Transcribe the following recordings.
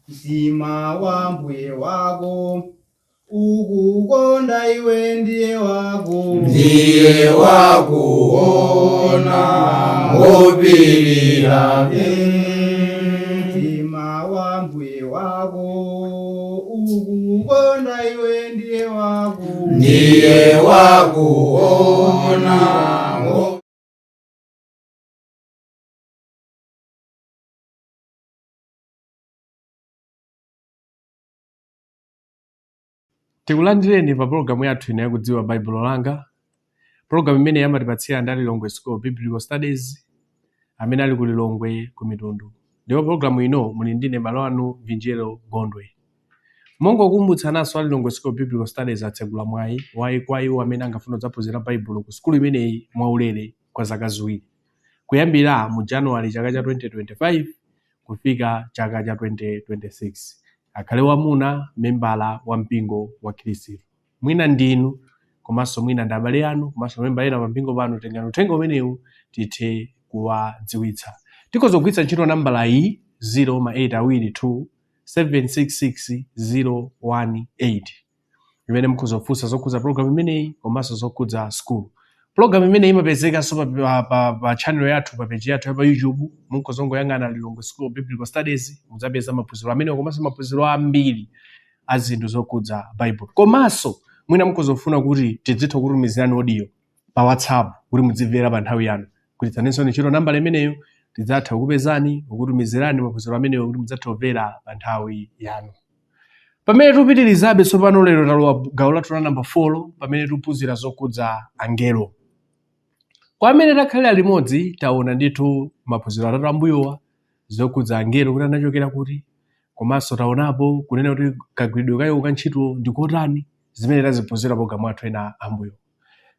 Mtima wa mbuye wako ukukonda iwe ndiye wako Ndiye wakuona ngopirira. Mtima wa mbuye wako ukukonda iwe ndiye wako Ndiye wakuona. Tikulandireni pa pologalamu yathu ino yakudziwa Baibulo Langa, pologalamu imene amatipatsira ndi Lilongwe School of Biblical Studies amene ali ku Lilongwe ku Mitundu. Ndipo pologalamu ino muli ndine m'bale wanu Vinjero Gondwe. Mongokumbutsananso, a Lilongwe School of Biblical Studies atsegula mwayi wayi kwa iwo amene angafuna kudzaphunzira Baibulo ku sukulu imeneyi mwaulere kwa zaka 2, kuyambira mu January chaka cha 2025 kufika chaka cha 2026. Akhale wamuna, membala wa mpingo wa Khristu. Mwina ndinu, komanso mwina ndi abale anu, komanso membala ena pa mpingo panu, tengani uthenga umenewu tithe kuwadziwitsa. Tikhoza kugwiritsa ntchito nambala iyi, 0 ma 8 awiri 2 766 018, imene mukhoza kufunsa zokhudza program imeneyi komanso zokhudza school. Program imeneyi imapezekanso pa channel yathu, pa page yathu ya pa YouTube. Mukhoza kungoyang'ana Lilongwe School of Biblical Studies, mudzapeza maphunziro amenewo komanso maphunziro ambiri a zinthu zokhudza Bible. Komanso mwina mukhoza kufuna kuti tidzitha kutumizirani audio pa WhatsApp kuti mudzimvera pa nthawi yanu. Gwiritsani ntchito nambala imeneyo, tidzatha kukupezani, kukutumizirani maphunziro amenewo kuti mudzathe kumvera pa nthawi yanu. Pamene tikupitirizabe tsopano, lero talowa gawo lathu la namba 4, pamene tikuphunzira zokhudza angelo. Kwa amene takhalira limodzi, taona ndithu maphunziro atatu ambuyowa zokhudza angelo, kuti anachokera kuti, komanso taonapo kunena kuti kagwiridwe kawo ka ntchito ndi kotani, zimene taziphunzira pologalamu athu ena ambuyo.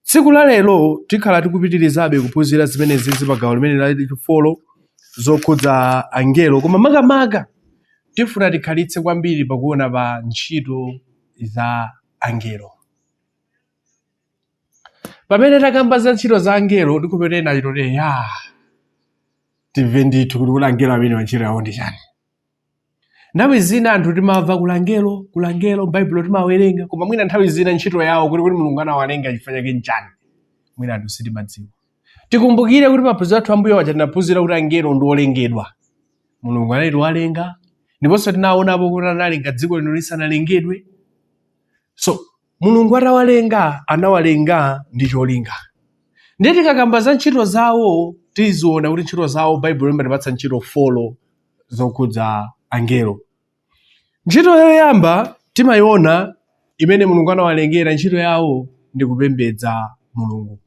Tsiku la lero tikhala tikupitirizabe kuphunzira zimenezi pa gawo limene la 4 zokhudza angelo, koma makamaka tifuna tikhalitse kwambiri pakuona pa ntchito za angelo. Pamene takamba za ntchito za angelo, ndikupetena chitoti ya timve ndithu kuti angelo amene ntchito yawo ndi chani. Nthawi zina anthu timamva kuli angelo, kuli angelo, m'Baibulo timawerenga, koma mwina nthawi zina ntchito yawo, kuti Mulungu anawalenga chifukwa chake nchani, mwina anthu sitimadziwa. Tikumbukire kuti maphunziro athu ambuyo aja tinaphunzira kuti angelo ndi olengedwa, Mulungu anali walenga, ndiponso tinaonapo kuti analenga dziko lino lisanalengedwe. So Mulungu atawalenga, anawalenga ndi cholinga. Ndiye tikakamba za ntchito zawo, tiziona kuti ntchito zawo, Baibulo limatipatsa ntchito 4 zokhudza angelo. Ntchito yoyamba timayiona imene Mulungu anawalengera, ntchito yawo ndi kupembedza Mulungu.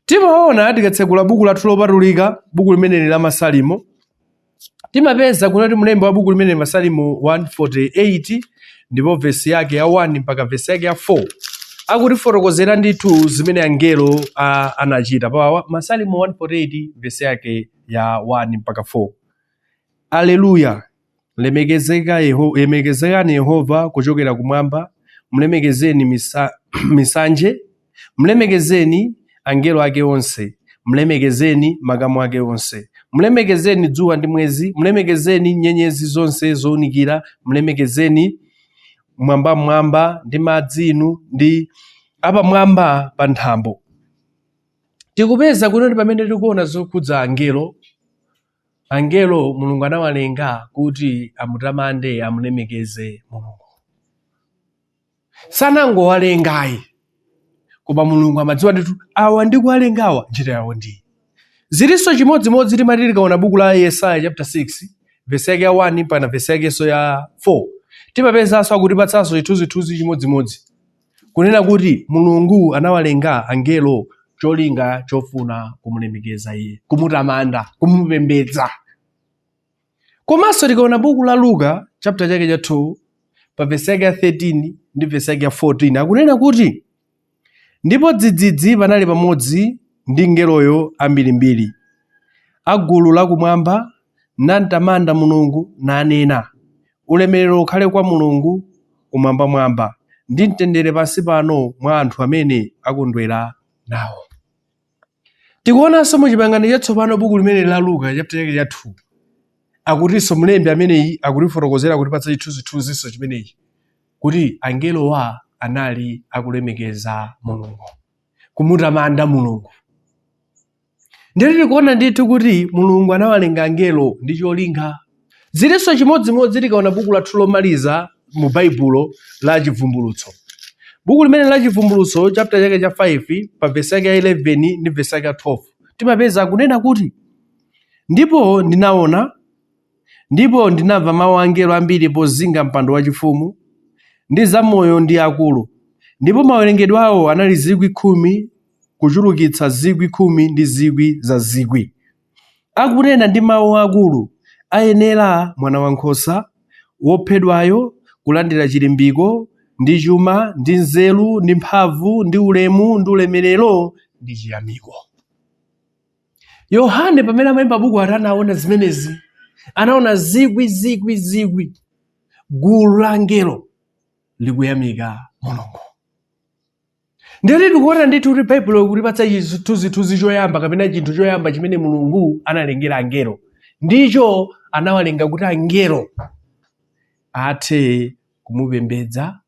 Timaona tikatsegula buku lathu lopatulika, buku limeneli la Masalimo, timapeza kunati mlembi wa buku limene, Masalimo 148, ndipo vesi yake ya 1 mpaka vesi yake ya 4, akutifotokozera ndithu zimene angelo anachita. Pa Masalimo 148 vesi yake ya 1 mpaka 4: Aleluya! Lemekezekani Yehova kuchokera kumwamba, mlemekezeni misanje, mlemekezeni angelo ake onse, mlemekezeni makamu ake onse, mlemekezeni dzuwa ndi mwezi, mlemekezeni nyenyezi zonse zowunikira, mlemekezeni mwambamwamba ndi madzi inu ndi apamwamba pa nthambo. Tikupeza kuti pamene tikuona zokhudza angelo, angelo Mulungu anawalenga kuti amutamande, amulemekeze Mulungu. Sanangowalengayi, koma Mulungu amadziwa ndithu awa ndi kuwalengawa ntchito yawo ndi zilinso chimodzimodzi. Timati tikaona buku la Yesaya chapter 6 vesi yake ya 1 mpaka vesi yakenso ya 4, timapezanso akutipatsanso chithunzithunzi chimodzimodzi, kunena kuti Mulungu anawalenga angelo cholinga chofuna kumulemekeza iye, kumutamanda, kumupembedza. Komanso tikaona buku la Luka chapter chake cha 2 pa vesi yake ya 13 ndi vesi yake ya 14, akunena kuti, "Ndipo dzidzidzi panali pamodzi ndi mngeloyo ambirimbiri a gulu lakumwamba, namtamanda Mulungu, nanena, Ulemerero ukhale kwa Mulungu kumwambamwamba, ndi mtendere pansi pano mwa anthu amene akondwera nawo." Tikuonanso mu Chipangano Chatsopano, buku limene la Luka chapter chake cha 2, Akutinso mlembi ameneyi akutifotokozera kutipatsa chithunzithunzinso chimenechi kuti angelowa anali akulemekeza Mulungu, kumutamanda Mulungu. Ndiye tikuona ndithu kuti Mulungu anawalenga angelo ndi cholinga. Zilinso chimodzimodzi tikaona buku lathu lomaliza mu Baibulo la Chivumbulutso. Buku limene la Chivumbulutso chapter chake cha 5 pa vesi yake ya 11 ndi vesi yake ya 12 timapeza akunena kuti, ndipo ndinaona ndipo ndinamva mawu a angelo ambiri pozinga mpando wachifumu ndi zamoyo ndi akulu, ndipo mawerengedwe awo anali 10,000 kuchulukitsa 10,000 ndi zikwi za zikwi, akunena ndi mawu akulu, ayenera Mwana wankhosa wophedwayo kulandira chilimbiko ndi chuma ndi nzeru ndi mphamvu ndi ulemu ndi ulemerero ndi chiyamiko. Yohane pamene amalemba buku ati anaona zimenezi, anaona zikwi zikwi zikwi, gulu la angelo likuyamika Mulungu. Ndiye tikuona ndithu kuti Baibulo ikutipatsa chithunzithunzi choyamba kapena chinthu choyamba chimene Mulungu analengera angelo, ndicho anawalenga kuti angelo athe kumupembedza,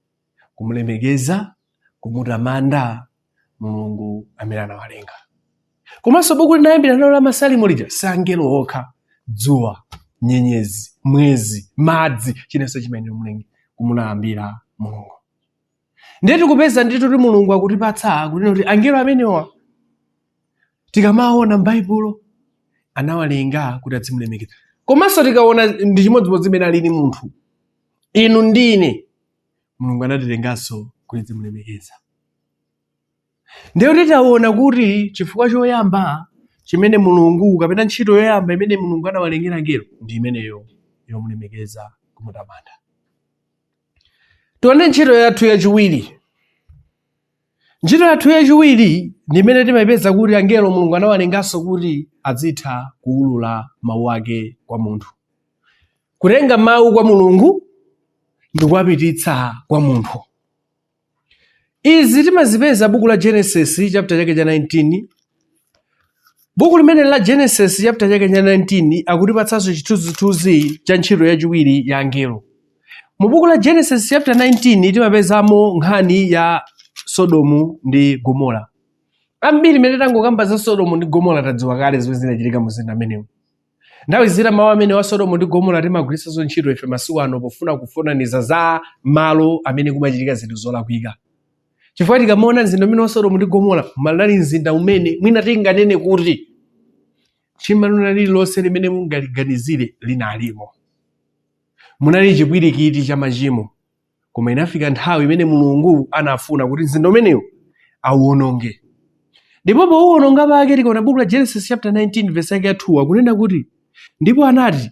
kumulemekeza, kumutamanda Mulungu amene anawalenga. Komanso buku linayambira nalo la Masalimo lija si angelo okha, dzuwa, nyenyezi, mwezi, madzi, chinenso chimene kumulambira Mulungu. Ndiye tikupeza ndithu kuti Mulungu akutipatsa kunena kuti angelo amenewa tikamaona m'Baibulo anawalenga kuti adzimulemekeza. Komanso tikaona ndi chimodzimodzi imene alili munthu, inu ndi ine, Mulungu anatilenganso kuti timulemekeza. Ndiye kuti taona kuti chifukwa choyamba chimene Mulungu kapena ntchito yoyamba imene Mulungu anawalengera angelo ndi imeneyo yomulemekeza, kumutamanda. Tione ntchito yathu yachiwiri. Ntchito yathu yachiwiri ndi imene timayipeza kuti angelo Mulungu anawalenganso kuti azitha kuwulula mawu ake kwa munthu, kutenga mawu kwa Mulungu ndi kuwapititsa kwa munthu. Izi timazipeza buku la Genesis chapter chake cha 19. Buku limene la Genesis chapter chake cha 19 akutipatsanso chithunzithunzi cha ntchito yachiwiri ya angelo. Mu buku la Genesis chapter 19 timapezamo nkhani ya Sodomu ndi Gomora. Ambiri mmene tangokamba za Sodomu ndi Gomora tadziwa kale zimene zinachitika mu mzinda amenewu. Nthawi zina mawu amene wa Sodomu ndi Gomora timagwiritsanso ntchito ife masiku ano pofuna kufananiza za malo amene kumachitika zinthu zolakwika. Chifukwa tikamaona mzinda umene wa Sodomu ndi Gomora, unali mzinda umene mwina tinganene kuti tchimo lina lililonse limene mungaliganizire linalimo. Munali chipwirikiti cha machimo. Koma inafika nthawi imene Mulungu anafuna kuti mzinda umenewu auwononge. Ndipo powuwononga pake tikaona buku la Genesis chapter 19 verse yake ya 2 akunena kuti, ndipo anati,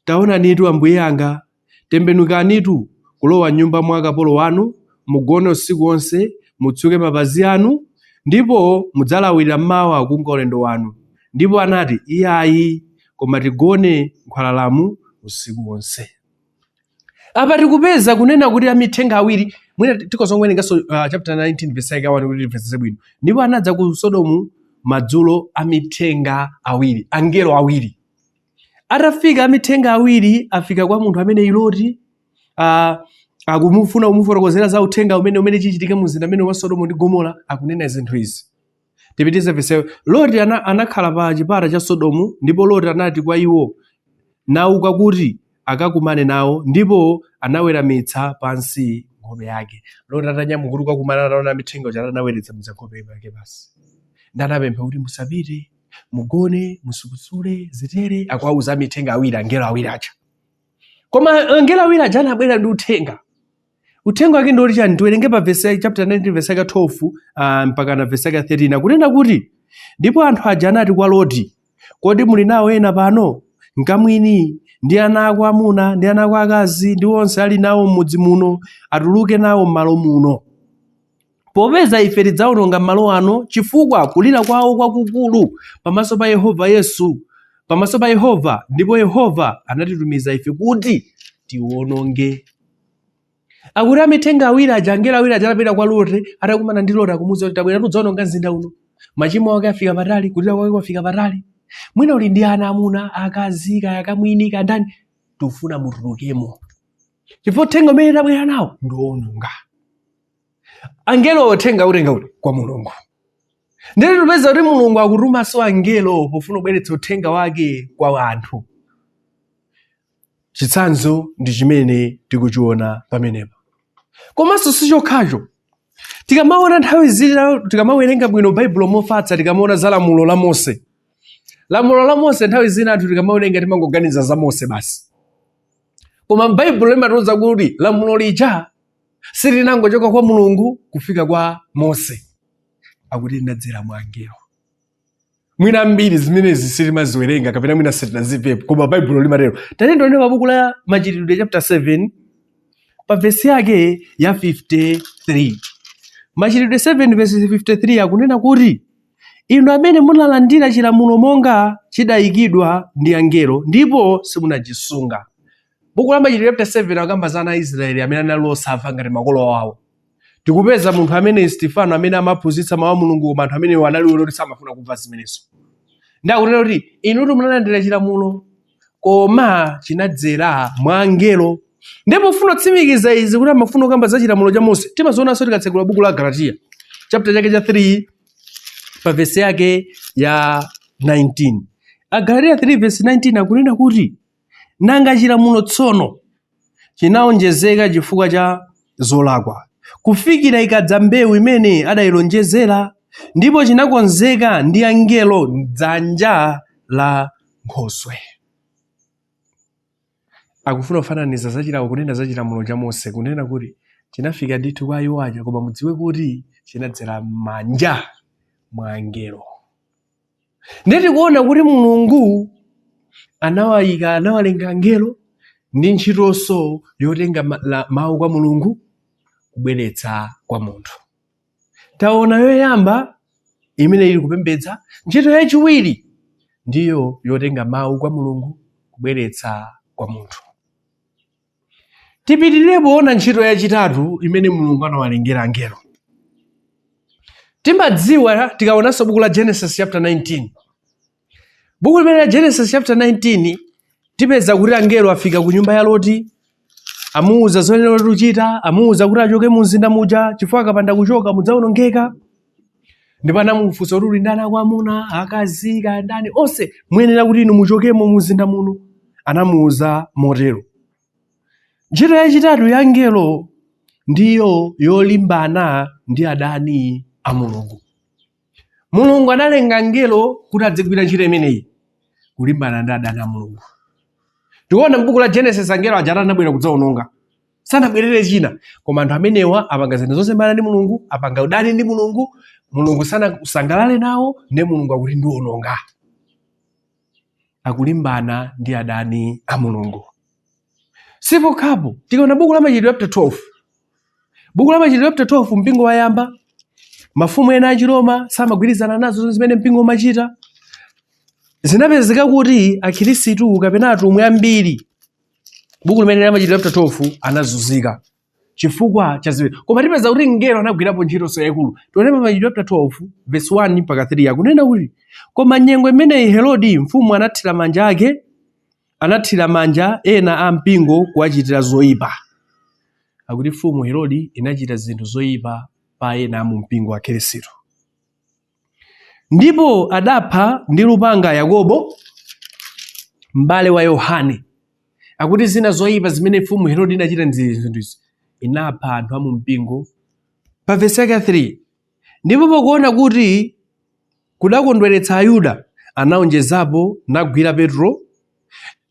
taonanitu ambuye anga, tembenukanitu kulowa m'nyumba mwa kapolo wanu, mugone usiku wonse, mutsuke mapazi anu, ndipo mudzalawirira mmawa kunka ulendo wanu. Ndipo anati, iyayi, koma tigone m'khwalalamu usiku wonse. Apa tikupeza kunena kuti amithenga awiri, mwina tikhoza kuwerenganso chapter 19 verse yake 1 kuti timvetsetse bwino. Ndipo anadza ku Sodomu madzulo amithenga awiri, angelo awiri. Atafika amithenga awiri, afika kwa munthu amene Loti, akumufuna kumufotokozera za uthenga umene chichitike mu mzinda amene wa Sodomu ndi Gomora, akunena zinthu izi. Tipitize verse. Loti anakhala pa chipata cha Sodomu, ndipo Loti anati kwa iwo, nauka kuti akakumane nawo, ndipo anaweramitsa pansi nkhope yake. Loti atanyamuka kuti kukakumana ataona amithenga uja, anaweramitsa nkhope yake pansi. Ndi anapempha kuti musapite, mugone, musukusule, zitere, akuwauza amithenga awiri, angelo awiri aja. Koma angelo awiri aja anabwera ndi uthenga. Uthenga wake ndi woti chani? Tiwerenge pa verse chapter 19 verse yake 12 mpaka na verse yake 13 akunena kuti, ndipo anthu aja anati kwa Loti, kodi muli nawo ena pano, mkamwini ndi ana ako amuna ndi ana ako akazi ndi onse ali nawo m'mudzi muno, atuluke nawo m'malo muno, popeza ife tidzawononga malo ano, chifukwa kulira kwawo kwakukulu pamaso pa Yehova Yesu, pamaso pa Yehova, ndipo Yehova anatitumiza ife kuti tiwononge. Akuti amithenga awiri aja, angelo awiri aja atapita kwa Loti, atakumana ndi Loti akumuwuza kuti tabwera tidzawononga mzinda uno. Machimo ake afika patali, kulira kwake kwafika patali. Mwina uli ndi ana amuna, akazi, kaya kamwini, kandani, tufuna mutulukemo, chifukwa uthenga umene tabwera nawo ndi wowononga. Angelo uthenga utenga kuti kwa Mulungu. Ndiye tipeza kuti Mulungu akutumanso angelo pofuna kubweretsa uthenga wake kwa anthu. Chitsanzo ndi chimene tikuchiona pamenepa. Komanso si chokhacho, tikamaona nthawi zina, tikamawerenga bwino Baibulo mofatsa, tikamaona za lamulo la Mose, lamulo la Mose, nthawi zina anthu tikamawerenga timangoganiza za Mose basi, koma Baibulo limatiuza kuti lamulo lija silinangochoka kwa Mulungu kufika kwa Mose, akuti linadzera mwa angelo. Mwina ambiri zimenezi sitimaziwerenga kapena mwina sitinazimvepo, koma Baibulo limatero. Tatiyeni tione pa buku la Machitidwe chapter 7 pa vesi yake ya 53. Machitidwe 7 vesi 53 akunena kuti, inu amene munalandira chilamulo monga chidayikidwa ndi angelo, ndipo simunachisunga. Buku la Machitidwe chapter 7 akamba za ana a Israeli amene anali osamva ngati makolo awo. Tikupeza munthu amene Stefano, amene amaphunzitsa mawu a Mulungu, koma anthu amenewo anali oti samafuna kumva zimenezo. Ndi akunena kuti inutu munalandira chilamulo, koma chinadzera mwa angelo. Ndipo pofuna kutsimikiza izi kuti amafuna kukamba za chilamulo cha Mose, timazionanso tikatsekula buku la Galatiya chapter chake cha 3 pa vesi yake ya 19. Agalatiya 3 vesi 19 akunena kuti, nanga chilamulo tsono chinawonjezeka chifukwa cha zolakwa, kufikira ikadza mbewu imene adayilonjezera, ndipo chinakonzeka ndi angelo m'dzanja la nkhoswe. Akufuna kufananiza za chilamulo, kunena za chilamulo cha Mose, kunena kuti chinafika ndithu kwa iwo aja, koma mudziwe kuti chinadzera m'manja mwa angelo. Ndiye tikuona kuti Mulungu anawayika, anawalenga angelo ndi ntchitonso yotenga mawu kwa Mulungu kubweretsa kwa munthu. Taona yoyamba imene ili kupembedza, ntchito yachiwiri ndiyo yotenga mawu kwa Mulungu kubweretsa kwa munthu. Tipitirire poona ntchito yachitatu imene Mulungu anawalengera angelo. Timadziwa tikaonanso buku la Genesis chapter 19. Buku limene la Genesis chapter 19 tipeza kuti angelo afika ku nyumba ya Loti, amuwuza zoyenera kuti kuchita, amuwuza kuti achoke mu mzinda muja chifukwa akapanda kuchoka mudzawonongeka. Ndipo anamufunsa kuti uli ndani ako amuna, akazi, kaya ndani, onse muyenera kuti inu muchokemo mu mzinda muno. Anamuwuza motero. Ntchito yachitatu ya angelo ndiyo yolimbana ndi adani a Mulungu. Mulungu analenga angelo kuti adzigwira ntchito imeneyi, kulimbana ndi adani a Mulungu. Tikuona m'buku la Genesis angelo aja anabwera kudzawononga, sanabwerere china, koma anthu amenewa apanga zinthu zosemphana ndi Mulungu, apanga udani ndi Mulungu, Mulungu sanasangalale nawo, ndiye Mulungu akuti ndiwononga. Akulimbana ndi adani a Mulungu. Sipokhapo, tikaona buku la Machitidwe chapter 12, buku la Machitidwe chapter 12, mpingo wayamba, mafumu ena achiroma samagwirizana nazo zimene mpingo umachita. Zinapezeka kuti akhristu kapena atumwi ambiri, buku limene la Machitidwe chapter 12, anazunzika chifukwa cha zimene. Koma tipeza kuti mngelo anagwirapo ntchito yaikulu. Tione pa Machitidwe chapter 12 verse 1 mpaka 3, akunena kuti, koma nyengo imeneyi Herodi mfumu anathira manja ake, anathira manja ena a mpingo kuwachitira zoyipa. Akuti mfumu Herodi inachita zinthu zoyipa pa ena mu mpingo wa Khristu, ndipo adapha ndi lupanga Yakobo m'bale wa Yohane. Akuti zina zoyipa zimene mfumu Herodi inachita ndi zinthu izi, inapha anthu a mu mpingo. Pa vesi yake ya 3, ndipo pakuona kuti kudakondweretsa Ayuda, anaonjezapo nagwira Petro.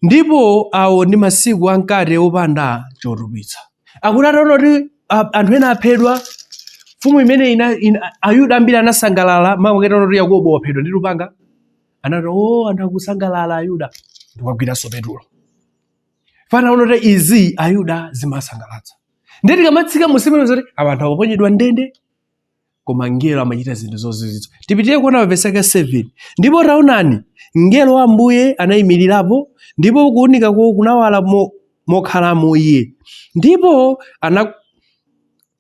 Ndipo awo ndi masiku a mkate wopanda chotupitsa. Akuti ataona kuti anthu ena aphedwa, mfumu imene Ayuda ambiri anasangalala makamaka kuti Yakobo waphedwa ndi lupanga, anati, o, anthu akusangalala Ayuda, ndikagwiranso Petro. Anaona kuti izi Ayuda zimasangalatsa. Ndiye tikamatsika musimene zoti awa anthu akuponyedwa ndende, koma mngelo amachita zinthu zozizwitsa. Tipitire kuona pa vesi yake 7. Ndipo taonani, mngelo wa Ambuye anayimirirapo, ndipo kuwunika kunawala mokhalamo iye, ndipo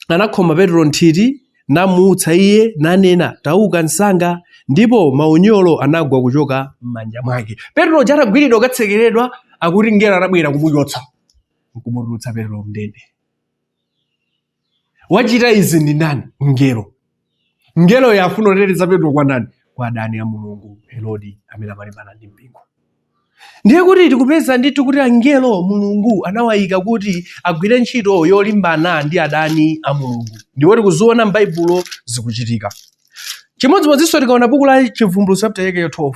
anakhoma Petro nthiti, Namuutsa iye nanena, tauka msanga. Ndipo maunyolo anagwa kuchoka m'manja mwake. Petro uja atagwiridwa kukatsekeredwa, akuti mngelo anabwera kumuchotsa nkumutulutsa Petro mndende. Wachita izi ndi ndani? Mngelo. Mngeloyo afuna kuteteza Petro kwa ndani? Kwa adani a Mulungu, Herodi amene amalimbana ndi mpingo. Ndiye kuti tikupeza ndithu kuti angelo Mulungu anawayika kuti agwire ntchito yolimbana ndi adani a Mulungu. Ndipo tikuziona m'Baibulo zikuchitika. Chimodzimodzinso tikaona buku la Chivumbulutso chapter yake ya 12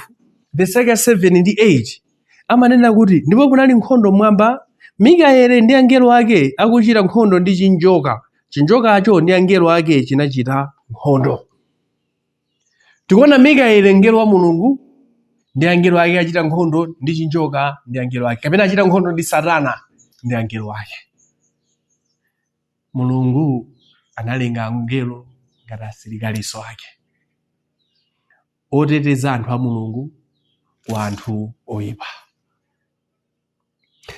verse yake ya 7 ndi 8 amanena kuti ndipo kunali nkhondo mmwamba, Mikaeli ndi angelo ake akuchita nkhondo ndi chinjoka, chinjokacho ndi angelo ake chinachita nkhondo. Tikuona Mikaeli mngelo wa Mulungu ndi angelo ake achita nkhondo ndi chinjoka ndi angelo ake, kapena achita nkhondo ndi Satana ndi angelo ake. Mulungu analenga angelo ngati asilikaliso ake oteteza anthu a Mulungu kwa anthu oyipa.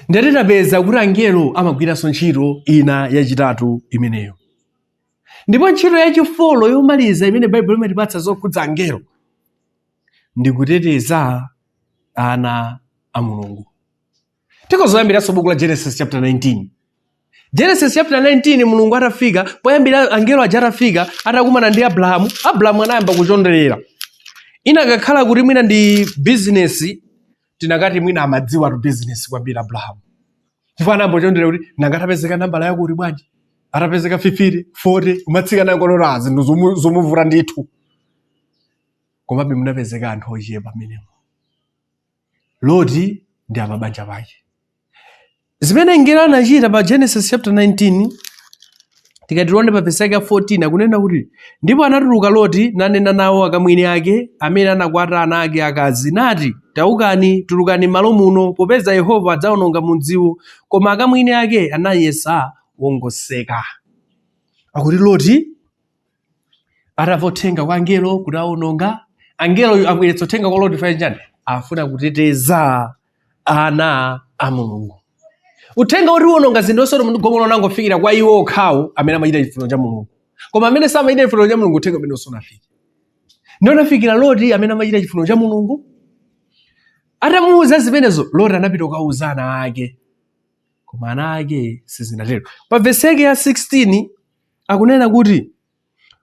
Ndiye tapeza kuti angelo amagwiranso ntchito ina yachitatu imeneyo. Ndipo ntchito yachifolo yomaliza imene Baibulo imatipatsa zokhudza angelo ndi kuteteza ana a Mulungu. Tikozoyambiranso buku la Genesis chapter 19. Genesis chapter 19 Mulungu atafika poyambira angelo aja atafika atakumana ndi Abrahamu, Abrahamu anayamba kuchonderera. Inakakhala kuti mwina ndi bizinesi, tinakati mwina amadziwa tu bizinesi kwambiri Abrahamu. Chifukwa anayamba kuchonderera kuti nanga atapezeka nambala yakuti bwanji, atapezeka 50, 40, kumatsika nayo konora zinthu zomuvuta ndithu. Komabe munapezeka anthu ochepa amenemo. Loti ndi amabanja pake. Zimene mngelo anachita pa Genesis chapter 19 tikati tione pa vesi yake ya 14 akunena kuti ndipo anatuluka Loti nanena nawo akamwini ake amene anakwata ana ake akazi nati, taukani, tulukani m'malo muno, popeza Yehova adzawononga mudziwo. Koma akamwini ake anayesa wongoseka. Akuti Loti atamva uthenga kwa angelo kuti awononga, angelo abweretsa uthenga kwa Loti fanya chani? Afuna kuteteza ana a Mulungu. Uthenga woti uwononga zinthu za Sodomu ndi Gomora unangofikira kwa iwo okhawo amene amachita chifuniro cha Mulungu, koma amene samachita chifuniro cha Mulungu uthenga umene sunafike. Ndiye unafikira Loti amene amachita chifuniro cha Mulungu. Atamuwuza zimenezo, Loti anapita kukawuza ana ake, koma ana ake sizinatero. Pa vesi yake ya 16 akunena kuti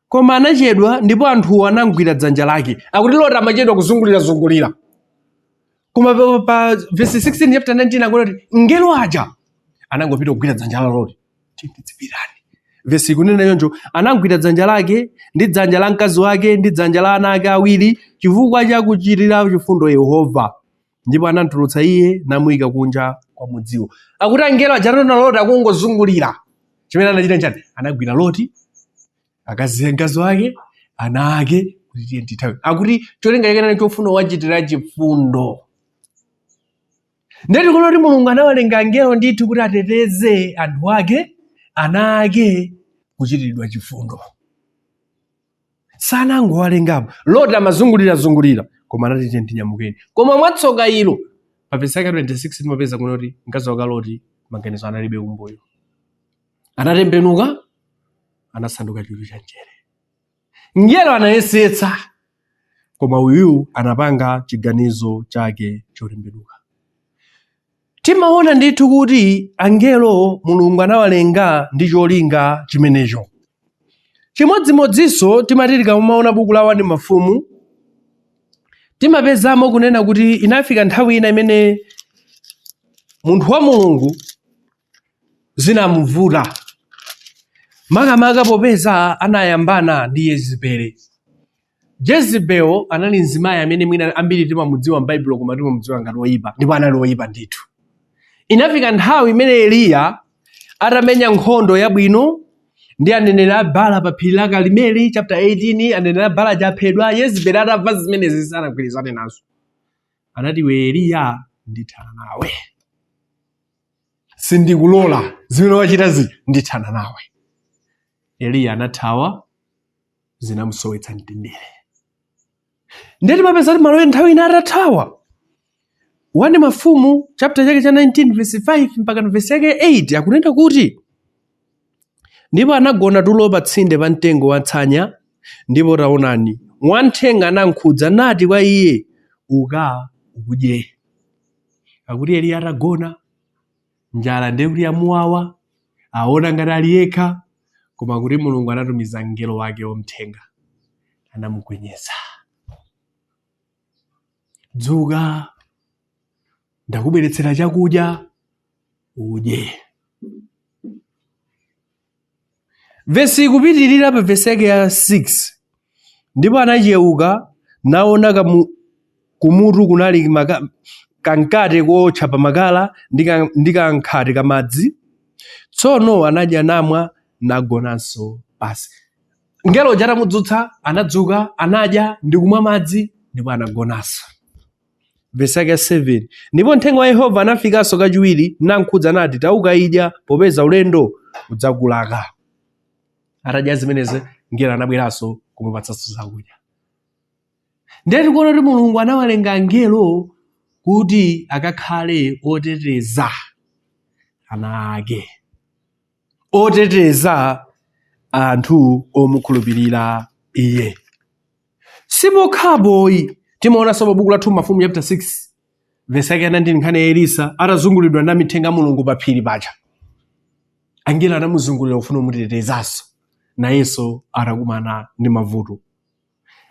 koma anachedwa ndipo anthuwo anamgwira dzanja lake. Akuti Loti amachedwa kuzungulirazungulira, koma pa vesi 16 chapter 19 akunena kuti mngelo aja anangopita kugwira dzanja la Loti, tizipitani. Vesi ikunena choncho, anagwira dzanja lake ndi dzanja la mkazi wake ndi dzanja la ana ake awiri, chifukwa cha kuchitira chifundo Yehova, ndipo anamtulutsa iye namuyika kunja kwa mudziwo. Akuti angelo aja ataona Loti akungozungulira, chimene anachita nchani? Anagwira Loti, akazi, mkazi wake, ana ake kuti tiye tithawe. Akuti cholinga chake anali chofuna wachitira chifundo. Ndiye tikuona kuti Mulungu anawalenga angelo ndithu kuti ateteze anthu ake, ana ake kuchitiridwa chifundo. Sanangowalengapo. Loti amazungulirazungulira, koma anati tiye tinyamukeni. Koma mwatsoka ilo, pa vesi yake 26 timapeza kuno kuti mkazi wake Loti maganizo analibe kumbuyo. Anatembenuka, anasanduka chulu cha mchere. Mngelo anayesetsa, koma uyu anapanga chiganizo chake chotembenuka. Timaona ndithu kuti angelo Mulungu anawalenga ndi cholinga chimenecho. Chimodzimodzinso timati tikamaona buku la 1 Mafumu, timapezamo kunena kuti inafika nthawi ina imene munthu wa Mulungu zinamuvuta, makamaka popeza anayambana ndi Yezebeli. Jezebel anali mzimayi amene mwina ambiri timamudziwa m'Baibulo, koma timamudziwa ngati woyipa, ndipo anali woyipa ndithu. Inafika nthawi imene Eliya atamenya nkhondo yabwino ndi aneneri a Baala pa phiri la Karimeli, chapter 18, aneneri a Baala aja aphedwa. Yezebeli atamva zimenezi sanagwirizane nazo, anati, iwe Eliya, ndithana nawe, sindikulola zimene wachitazi, ndithana nawe. Eliya anathawa, zinamusowetsa mtendere. Ndiye timapeza kuti malo nthawi ina atathawa, 1 Mafumu chapter chake cha 19 verse 5 mpaka verse yake 8 akunena kuti Ndipo anagona tulo pa tsinde pa mtengo wa tsanya, ndipo taonani, wamthenga anamkhudza nati kwa iye, uka udye. Akuti Eliya atagona, njala ndiye kuti yamuwawa, aona ngati ali yekha, koma kuti Mulungu anatumiza mngelo wake wamthenga, anamugwenyeza. Dzuka, ndakubweretsera chakudya, udye. Vesi ikupitirira pa vesi yake ya 6. Ndipo anachewuka naona kumutu kunali kamkate kotcha pa makala ndi kankhate kamadzi. Tsono anadya namwa nagonanso pasi. Mngelo uja atamudzutsa, anadzuka, anadya ndi kumwa madzi ndipo anagonanso. Vesi yake ya 7. Ndipo mthenga wa Yehova anafikanso kachiwiri namkhudza nati, tauka idya, popeza ulendo udzakulaka. Atadya zimenezi, mngelo anabweranso kumupatsanso zakudya. Ndiye tikuona kuti Mulungu anawalenga angelo kuti akakhale oteteza ana ake, oteteza anthu omukhulupirira iye. Sipokhapoyi, timaonanso pa buku la 2 Mafumu chapter 6 verse yake ya 19, nkhani ya Elisa atazungulidwa ndi amithenga a Mulungu pa phiri paja. Angelo anamuzungulira kufuna kumutetezanso, nayenso atakumana ndi mavuto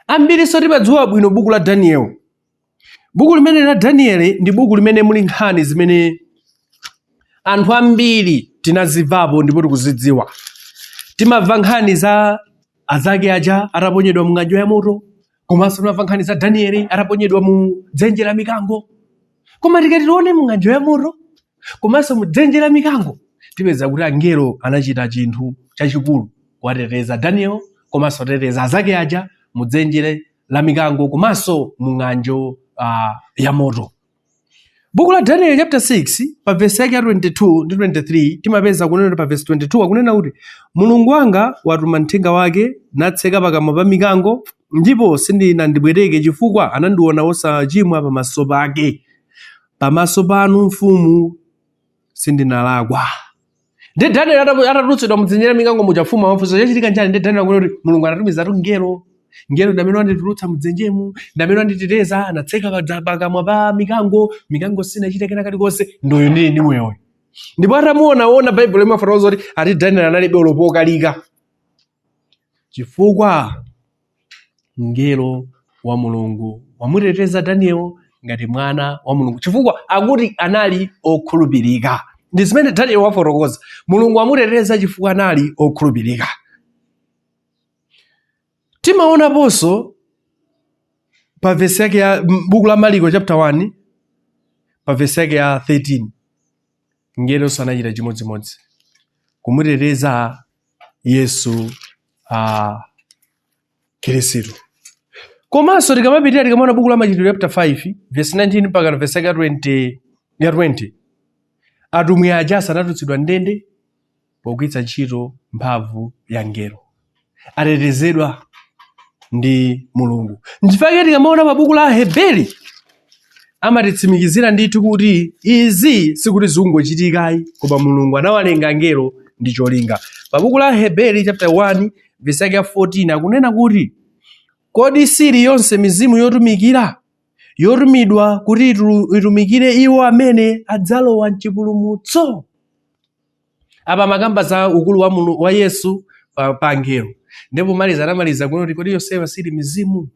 ambirinso. Timadziwa bwino buku la Daniel. Buku limene la Daniel ndi buku limene muli nkhani zimene anthu ambiri tinazimvapo ndipo tikuzidziwa. Timamva nkhani za azake aja ataponyedwa mu ng'anjo ya moto, komanso timamva nkhani za Daniel ataponyedwa mu dzenje la mikango. Koma tikati tione mu ng'anjo ya moto komanso mu dzenje la mikango, tipeza kuti angelo anachita chinthu chachikulu kuwateteza Daniel komanso kuteteza azake aja mu dzenje la mikango komanso mu ng'anjo ya moto. Buku la Daniel chapter 6 pa verse yake ya 22 ndi 23, timapeza kunena kuti pa verse 22 akunena kuti, Mulungu wanga watuma mthenga wake natseka pakamwa pa mikango, ndipo sindinandipweteke, chifukwa anandiona wosachimwa pamaso pake. Pamaso panu mfumu sindinalakwa. Ndi Daniel atatulutsidwa mudzenje la mikango muja, mfumu amafunsa chachitika nchani. Ndi Daniel akunena kuti Mulungu anatumizatu mngelo, mngelo ndi amene wanditulutsa mudzenjemu, ndi amene wanditeteza, anatseka pakamwa pa mikango, mikango sinachite kena kalikonse, ndoyo ndili ndi moyoyo. Ndipo atamuonaona, Baibulo imafotokoza kuti ati Daniel analibe olo pokalika, chifukwa mngelo wa Mulungu wamuteteza Daniel ngati mwana wa Mulungu, chifukwa akuti anali okhulupirika. Ndi zimene Daniel wafotokoza, Mulungu wamuteteza chifukwa anali okhulupirika. Timaonaponso pa vesi yake ya buku la Mariko chapter 1 pa vesi yake ya 13, mngelonso anachita chimodzimodzi kumuteteza Yesu Khristu. Komanso tikamapitirira, tikamaona buku la Machitidwe chapter 5 verse 19 mpaka verse yake ya 20, ya 20, atumwi aja anatulutsidwa ndende pogwiritsa ntchito mphamvu ya mngelo, atetezedwa ndi Mulungu. Nchifukwa tikamaona pa buku la Aheberi amatitsimikizira ndithu kuti izi sikuti zikungochitikayi, koma Mulungu anawalenga angelo ndi cholinga. Pa buku la Aheberi chapter 1 verse yake ya 14 akunena kuti, kodi sili yonse mizimu yotumikira, yotumidwa kuti itumikire iwo amene adzalowa mchipulumutso? Apa makamba za ukulu wa Yesu pa angelo, ndipo pomaliza anamaliza kunena kuti, kodi yonseyo sili mizimu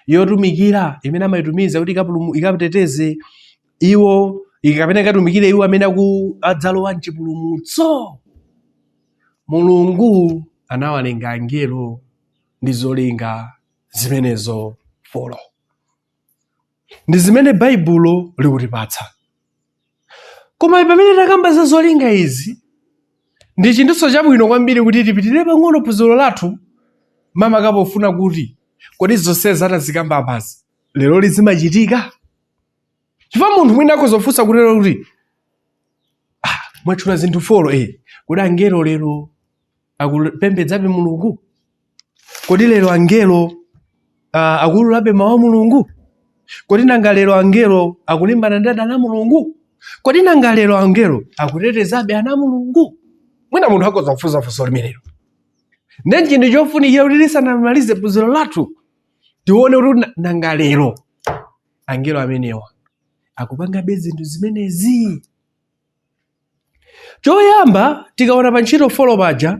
yotumikira imene amayitumiza kuti ikateteze iwo, kapena ikatumikire iwo amene adzalowa mchipulumutso? Mulungu anawalenga angelo ndi zolinga zimenezo folo. Ndi zimene Baibulo likutipatsa. Koma pamene takamba za zolinga izi, ndi chinthuso chabwino kwambiri kuti tipitirire pang'ono phunziro lathu, makamaka pofuna kuti kodi zonse atazikamba apazi lero lizimachitika? Chifukwa munthu mwina akhoza kufunsa kutero kuti, mwatchula zinthu folo, kodi angelo lero akupembedzabe Mulungu? Kodi lero angelo akuululabe mawu a Mulungu? Kodi nanga lero angelo akulimbana ndi adani a Mulungu? Kodi nanga lero angelo akutetezabe ana a Mulungu? Mwina munthu akhoza kufunsa funso limenelo. Ndiye chinthu chofunikira kuti tisanamalize phunziro lathu tione kuti nanga lero angelo amenewa akupangabe zinthu zimenezi. Choyamba tikaona pa ntchito 4 paja,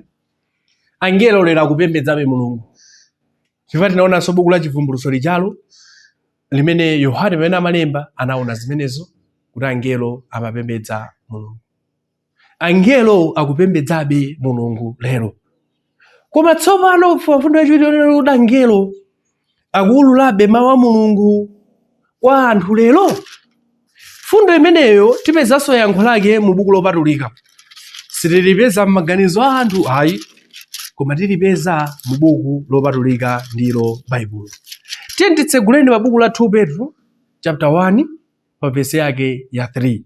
angelo lero akupembedzabe Mulungu, chifukwa tinaonanso buku la Chivumbulutso lijalo limene Yohane pamene amalemba anaona zimenezo kuti angelo amapembedza Mulungu. Angelo akupembedzabe Mulungu lero. Koma tsopano mfundo yachiwiri yonena kuti angelo akuwululabe mawu a Mulungu kwa anthu lero, fundo imeneyo tipezanso yankho lake mu buku lopatulika. Sitilipeza m'maganizo a anthu ayi, koma tilipeza mu buku lopatulika, ndilo Baibulo. Tiye titseguleni pa buku la 2 Petro chapter 1 pa vesi yake ya 3.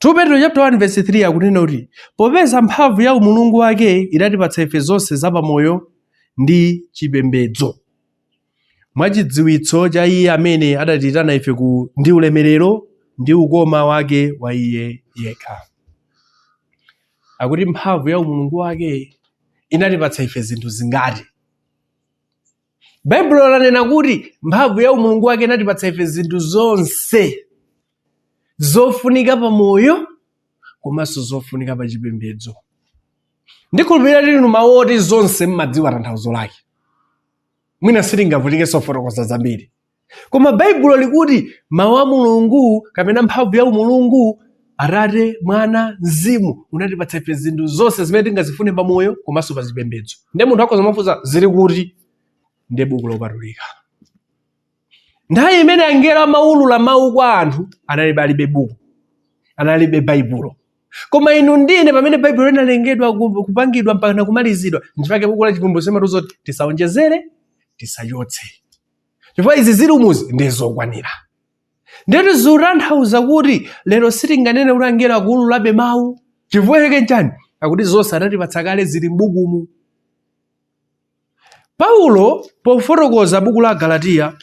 2 Petro chapter 1 verse 3 akunena kuti popeza mphamvu ya umulungu wake idatipatsa ife zonse zapamoyo ndi chipembedzo, mwachidziwitso cha iye amene adatiyitana ife ku ndi ulemerero ndi ukoma wake wa iye yekha. Akuti mphamvu ya umulungu wake inatipatsa ife zinthu zingati? Baibulo lanena kuti mphamvu ya umulungu wake inatipatsa ife zinthu zonse zofunika pa moyo komanso zofunika pa chipembedzo. Ndikhulupirira tili mawu oti zonse mmadziwa tanthauzo lake, mwina sitingavutikenso kufotokoza zambiri, koma Baibulo likuti mawu a Mulungu kapena mphamvu ya umulungu, Atate, Mwana, Mzimu, unatipatsa ife zinthu zonse zimene tingazifune pa moyo komanso pa chipembedzo. Ndiye munthu akhoza kumafunsa zili kuti? Ndiye buku lopatulika. Nthawi imene angelo amaulula mawu kwa anthu analibe alibe buku, analibe Baibulo. Koma inu ndine pamene Baibulo linalengedwa kupangidwa mpaka kumalizidwa, nchifukwa buku la Chivumbulutso limatiuza kuti tisaonjezere, tisachotse, chifukwa izi zili umuzi ndi zokwanira. Ndiye zikutanthauza kuti lero sitinganene kuti angelo akuululabe mawu. Chifukwa chake nchani? Akuti zonse anatipatsa kale zili m'bukumu. Paulo pofotokoza buku la Galatiya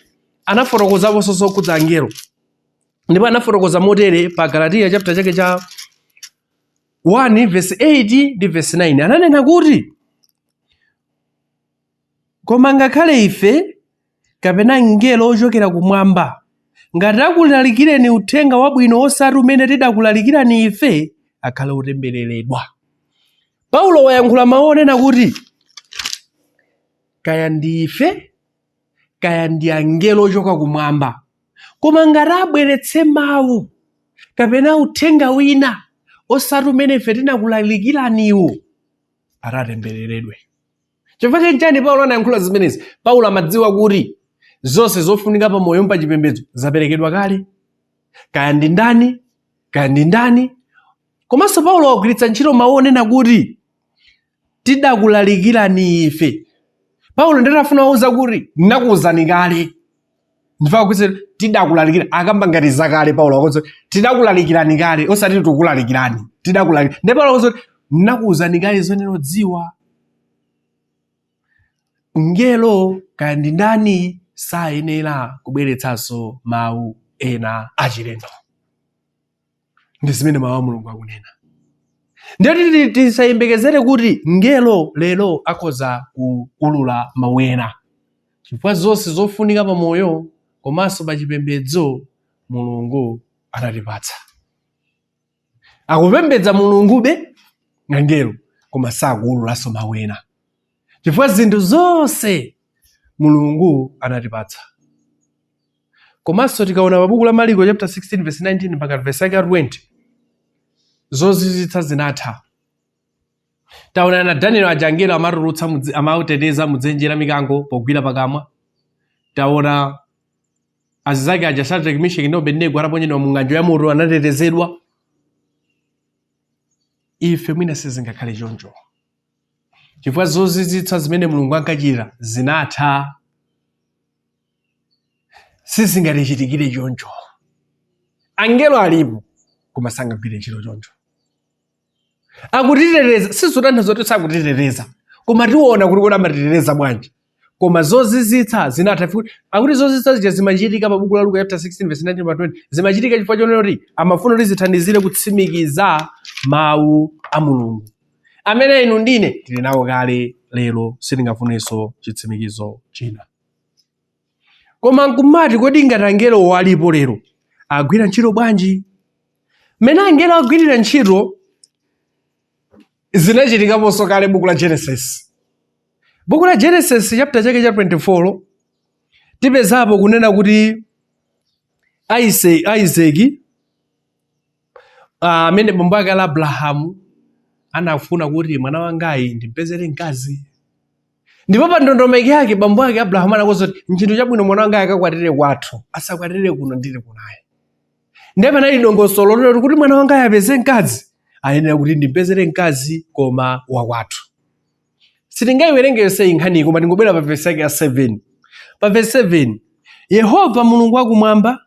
anafotokozaponso zokhudza angelo, ndipo anafotokoza motere pa Galatiya chapter chake cha 1 verse 8 ndi verse 9. Ananena kuti koma ngakhale ife kapena mngelo ochokera kumwamba ngati akulalikireni uthenga wabwino osati umene tidakulalikirani ife, akhale otembereredwa. Paulo wayankhula mawu onena kuti kaya ndi ife kaya ndi angelo ochoka kumwamba, koma ngati abweretse mawu kapena uthenga wina osati umene ife tinakulalikiraniwo, atatembereredwe. Chifukwa chani Paulo anayankhula zimenezi? Paulo amadziwa kuti zonse zofunika pa moyo pa chipembedzo zaperekedwa kale, kaya ndi ndani kaya ndi ndani. Komanso Paulo wagwiritsa ntchito mawu onena kuti tidakulalikirani ife. Paulo nditafuna kuwauza kuti ndinakuwuzani kale, ndifuna kuti tidakulalikira, akamba ngati zakale. Paulo akuti tidakulalikirani kale, osati tikulalikirani, tidakulalikira. Ndipo Paulo akuti ndinakuwuzani kale zonena odziwa mngelo kaya ndi ndani sayenera kubweretsanso mawu ena achilendo. Ndi zimene mawu a Mulungu akunena. Ndiye tisayembekezere kuti mngelo lero akhoza kuulula mawu ena, chifukwa zonse zofunika pa moyo komanso pa chipembedzo Mulungu anatipatsa. Akupembedza Mulungube angelo, koma sakuululanso mawu ena, chifukwa zinthu zonse Mulungu anatipatsa. Komanso tikaona pa buku la Mariko chapter 16 verse 19 mpaka verse yake 20, zozizwitsa zinatha. Taona na Daniel aja angelo amatulutsa amauteteza mudzenje la mikango pogwira pakamwa. Taona azizake aja Shadrach, Meshach ndi Abednego ataponyedwa mu ng'anjo ya moto anatetezedwa. Ife mwina sizingakhale choncho, chifukwa zozizwitsa zimene Mulungu ankachita zinatha, sizingatichitikire choncho. Angelo alipo koma sangagwire ntchito choncho. Akutiteteza sizotanthauza kuti sakutiteteza, koma tiona kuti kodi amatiteteza bwanji. Koma zozizwitsa zinatha. Akuti zozizwitsa zija zimachitika pa buku la Luka chapter 16 verse 19 pa 20, zimachitika chifukwa chonena kuti amafuna kuti zithandizire kutsimikiza mawu a Mulungu. Amene inu ndine tili nawo kale lero, sitingafunenso chitsimikizo china. Koma nkumati, kodi ngati angelowo alipo lero, agwira ntchito bwanji? Mmene angelo agwirira ntchito zinachitikaponso kale buku la Genesis. Buku la Genesis chapter chake cha 24 tipezapo kunena kuti Isake, amene bambo ake ala Abrahamu, anafuna kuti mwana wangayi ndimpezere mkazi. Ndipo pa ndondomeko yake bambo ake Abrahamu anakonza kuti nchinthu chabwino mwana wangayi akakwatire kwathu, asakwatire kuno ndili kunaye. Ndiye panali dongosolo loti kuti mwana wangayi apeze mkazi, ayenera kuti ndimpezere mkazi koma wakwathu. Sitingayiwerenge yonse nkhaniyi, koma tingobwera pa vesi yake ya 7. Pa vesi 7, "Yehova Mulungu wakumwamba,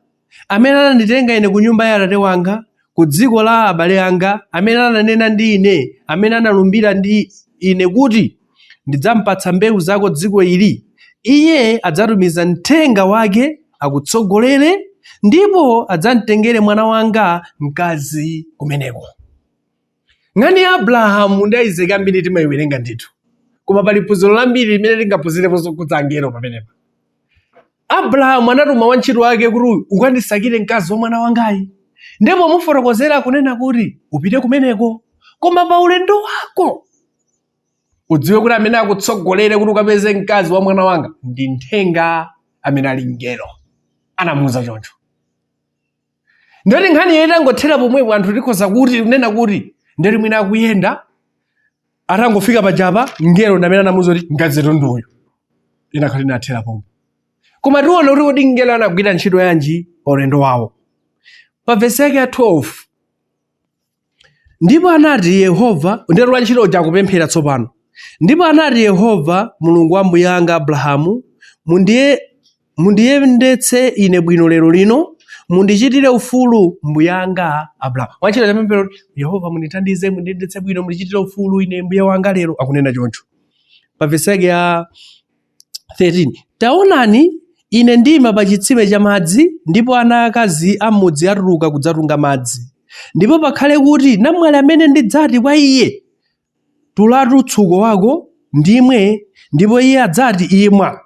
amene ananditenga ine ku nyumba ya atate wanga, ku dziko la abale anga, amene ananena ndi ine, amene analumbira ndi ine kuti, ndidzampatsa mbewu zako dziko ili, iye adzatumiza mthenga wake akutsogolere, ndipo adzamtengere mwana wanga mkazi kumeneko." Nkhani ya Abrahamu ndi Isake ambiri timayiwerenga ndithu, koma pali phunziro lambiri limene tingaphunzirepo zokhudza angelo pamenepa. Abrahamu anatuma wantchito wake kuti ukandisakire mkazi wa mwana wangayi, ndipo mufotokozera kunena kuti upite kumeneko, koma pa ulendo wako udziwe kuti amene akutsogolere kuti ukapeze mkazi wa mwana wanga ndi mthenga amene ali mngelo. Anamuuza choncho. Ndoti nkhani iyo itangothera pomwepo, anthu tikhoza kuti kunena kuti ndoti mwina akuyenda, atangofika pajapa, mngelo ndi amene anamuuza kuti mkazitu ndi uyu, inakhala inathera pomwe. Koma tiona kuti kodi mngelo anagwira ntchito yanji pa ulendo wawo. Pa vesi yake ya 12, "Ndipo anati Yehova," ndero wantchito uja akupemphera tsopano, "Ndipo anati Yehova Mulungu wa mbuye anga Abrahamu, mundiyendetse ine bwino lero lino, mundichitire ufulu mbuye anga Abrahamu." Wantchito achapemphera kuti Yehova mundithandize, mundiyendetse bwino, mundichitire ufulu ine mbuye wanga lero, akunena choncho. Pa vesi yake ya 13, "Taonani, ine ndima pa chitsime cha madzi, ndipo ana akazi a mudzi atuluka kudzatunga madzi. Ndipo pakhale kuti namwali amene ndidzati kwa iye, Tulatu mtsuko wako ndimwe, ndipo iye adzati, Imwa,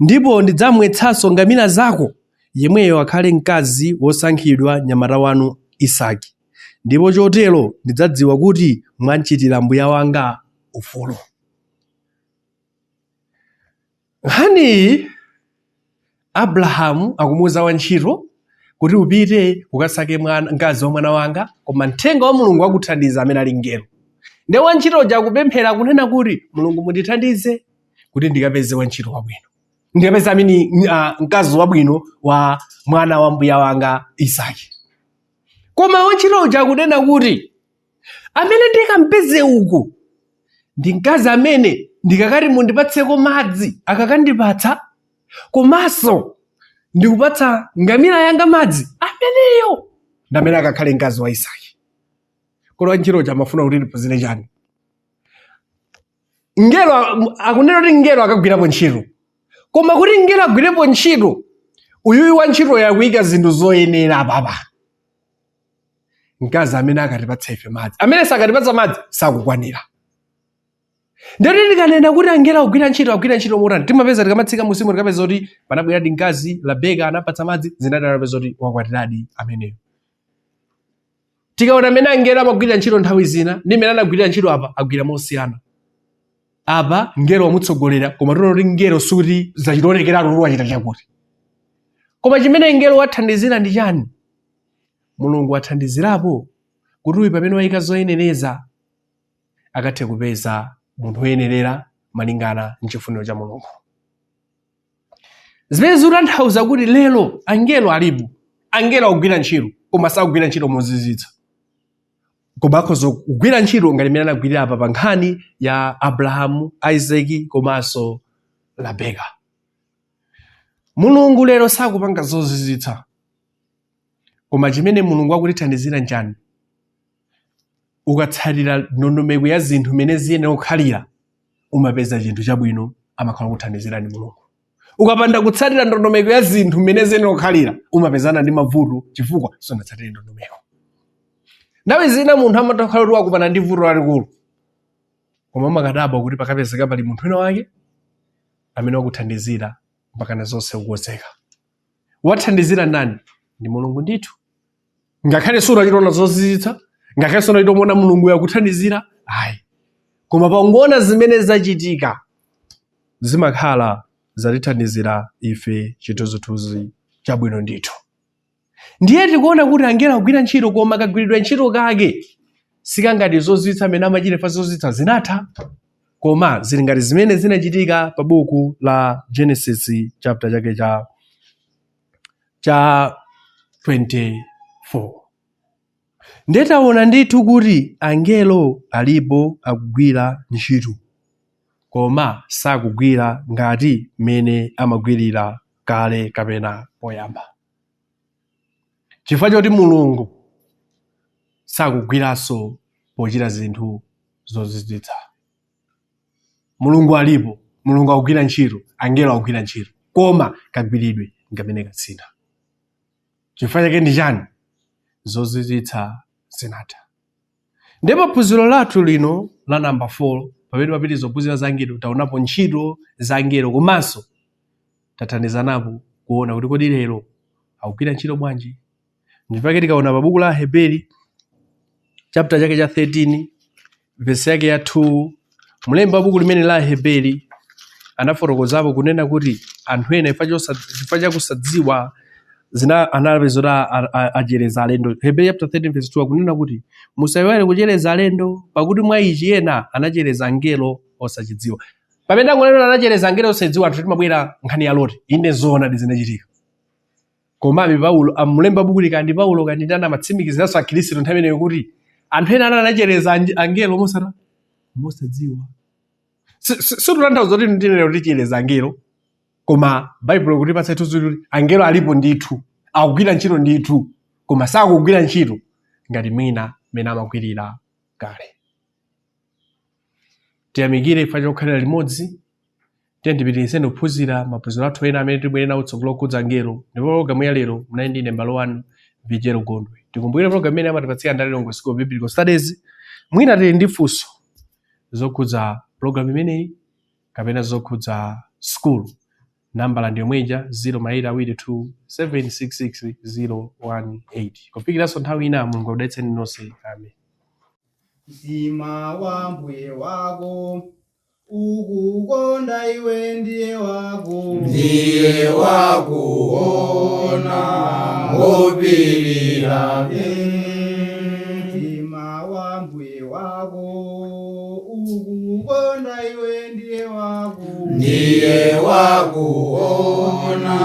ndipo ndidzamwetsanso ngamira zako, yemweyo akhale mkazi wosankhidwa mnyamata wanu Isake. Ndipo chotero ndidzadziwa kuti mwamchitira mbuya wanga ufulu." Nkhaniyi Abrahamu akumuuza wantchito kuti upite ukasake mkazi wa mwana wanga, koma mthenga wa Mulungu akuthandiza amene ali mngelo. Ndiye wantchito uja akupemphera kunena kuti Mulungu mundithandize kuti ndikapeze wantchito wabwino, ndikapeze amene mkazi wabwino wa mwana wa mbuya wanga Isake. Koma wantchito uja akunena kuti amene ndikampeze uku ndi mkazi amene ndikakati mundipatseko madzi akakandipatsa, komanso ndikupatsa ngamira yanga madzi, ameneyo ndi amene akakhale mkazi wa Isake. Kodi wantchito uja amafuna kuti tiphunzire chani? Mngelo akunena kuti mngelo akagwirapo ntchito, koma kuti mngelo agwirepo ntchito, uyuyu wantchito yakuyika zinthu zoyenera apapa. Mkazi amene akatipatsa ife madzi, amene sakatipatsa madzi sakukwanira. Ndiyoti tikanena kuti angelo akugwira ntchito, agwira ntchito motani? Timapeza tikamatsika musimu, tikapeza kuti panabweradi mkazi Rabeka, anapatsa madzi, zinati anapeza kuti wakwatiradi ameneyo. Tikaona amene angelo amagwirira ntchito nthawi zina ndi mmene anagwirira ntchito apa, agwira mosiyana. Apa mngelo wamutsogolera, koma tiona kuti mngelo sikuti zachitonekeratu kuti wachita chakuti. Koma chimene mngelo wathandizira ndi chani? Mulungu wathandizirapo kuti uyu pamene wayika zoyenereza akathe kupeza munthu woyenerera malingana ndi chifuniro cha Mulungu. Zimene zikutanthauza kuti lero angelo alipo, angelo akugwira ntchito, koma sakugwira ntchito mozizwitsa, koma akhoza kugwira ntchito ngati mmene anagwirira apa pa nkhani ya Abrahamu, Isake komanso Rabeka. Mulungu lero sakupanga zozizwitsa, koma chimene Mulungu akutithandizira nchani? Ukatsatira ndondomeko ya zinthu mmene ziyenera kukhalira, umapeza chinthu chabwino, amakhala kuthandizirani Mulungu. Ukapanda kutsatira ndondomeko ya zinthu mmene ziyenera kukhalira, umapezana ndi mavuto chifukwa sunatsatire ndondomeko. Nthawi zina munthu amatha kukhala kuti wakumana ndi vuto lalikulu. Koma umakadabwa kuti pakapezeka pali munthu wina wake amene wakuthandizira mpakana zonse kukonzeka. Wathandizira ndani? Ndi Mulungu ndithu. Ngakhale sunachitaona zozizwitsa, ngakhale sunachitaona Mulungu yakuthandizira, ayi, koma pangoona zimene zachitika zimakhala zatithandizira ife chithunzithunzi chabwino ndithu. Ndiye tikuona kuti angelo akugwira ntchito, koma kagwiridwe ntchito kake sikangati zozizwitsa amene amachita fa zozizwitsa zinatha, koma zili ngati zimene zinachitika pa buku la Genesis chapter chake cha 24. Ndiye taona ndithu kuti angelo alipo akugwira ntchito, koma sakugwira ngati mmene amagwirira kale kapena poyamba, chifukwa choti Mulungu sakugwiranso pochita zinthu zozizwitsa. Mulungu alipo, Mulungu akugwira ntchito, angelo akugwira ntchito, koma kagwiridwe ngamene kasintha. Chifukwa chake ndi chani? Zozizwitsa zinatha. Ndipo phunziro lathu lino la namba 4, pamene papitiriza kuphunzira za angelo, taonapo ntchito za angelo komanso tathandizanapo kuona kuti kodi lero akugwira ntchito bwanji. Ndipake tikaona pa buku la Aheberi chapter chake cha 13 verse yake ya 2, mlembi wa buku limene la Aheberi anafotokozapo kunena kuti anthu ena chifukwa chakusadziwa zina anapeza kuti achereza alendo. Hebrew chapter 13 verse 2 akunena kuti musayiwale kuchereza alendo, pakuti mwa ichi ena anachereza angelo osachidziwa. Pamene angonena anachereza angelo osachidziwa, anthu timabwera nkhani ya Loti. Inde, zoona zinachitika, komabe Paulo amulemba buku likandi Paulo kandi ndani amatsimikiziranso akhristu nthawi imeneyo kuti anthu ena anachereza angelo mosadziwa. Situtanthauza kuti ndinene kuti tichereza angelo, koma Baibulo kutipatsa chithunzi kuti angelo alipo ndithu, akugwira ntchito ndithu, koma sakugwira ntchito ngati mwina mmene amagwirira kale. Tiyamikire ife chokhalira limodzi. Tiye tipitirizeni kuphunzira maphunziro athu ena amene tibwere nawo tsogolo okhudza angelo. Ndipo pologalamu ya lero munali ndine m'bale wanu Vijero Gondwe. Tikumbukire pologalamu imene amatipatsira ndi Lilongwe School of Biblical Studies. Mwina tili ndi funso zokhudza pologalamu imeneyi kapena zokhudza school, nambala ndi yomweja 0 ma 8 2 766 018. Kufikiranso nthawi ina, Mulungu akudalitseni nonse. Amen. Mtima wa mbuye wako ukukonda iwe ndiye wako, Ndiye wakuona ngopirira. Mtima wa mbuye wako ukukonda iwe ndiye wako, Ndiye wakuona.